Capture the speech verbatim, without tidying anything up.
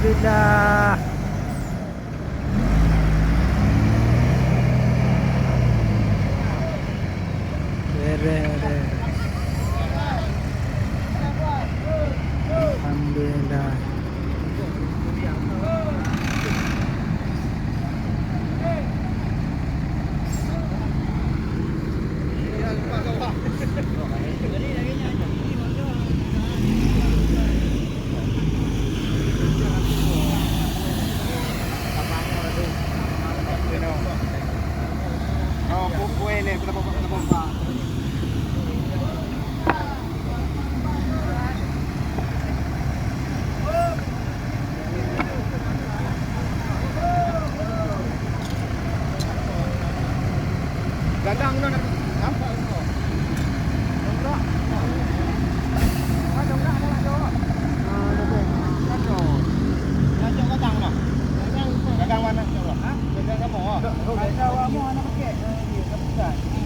Alhamdulillah. Beres, beres. Alhamdulillah. Gadang na nampak ko. Dongkrak. Ah, dongkrak dah jawab. Ah, dah tu. Kan tu. Nak jawab gadang dah. Gadang, gadang mana jawab? Ha? Gadang kamu. Gadang kamu anak pakai. Eh, dia tak bukan.